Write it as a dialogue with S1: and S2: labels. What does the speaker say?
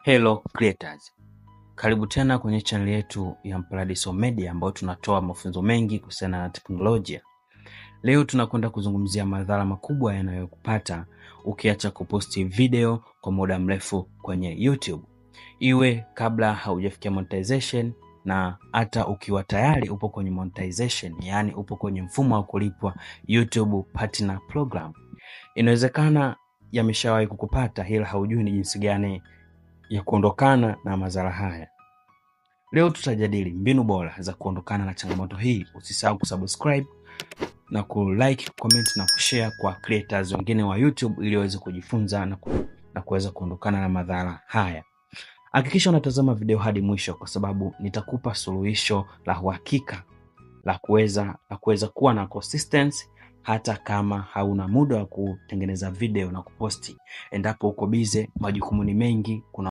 S1: Hello creators, karibu tena kwenye channel yetu ya Mparadiso Media ambayo tunatoa mafunzo mengi kuhusiana na teknolojia. Leo tunakwenda kuzungumzia madhara makubwa yanayokupata ukiacha kuposti video kwa muda mrefu kwenye YouTube, iwe kabla haujafikia monetization na hata ukiwa tayari upo kwenye monetization, yaani upo kwenye mfumo wa kulipwa YouTube Partner Program. Inawezekana yameshawahi kukupata ila haujui ni jinsi gani ya kuondokana na madhara haya. Leo tutajadili mbinu bora za kuondokana na changamoto hii. Usisahau kusubscribe na kulike, comment na kushare kwa creators wengine wa YouTube ili waweze kujifunza na kuweza kuondokana na madhara haya. Hakikisha unatazama video hadi mwisho kwa sababu nitakupa suluhisho la uhakika la kuweza kuwa na consistency hata kama hauna muda wa kutengeneza video na kuposti. Endapo uko busy, majukumu ni mengi, kuna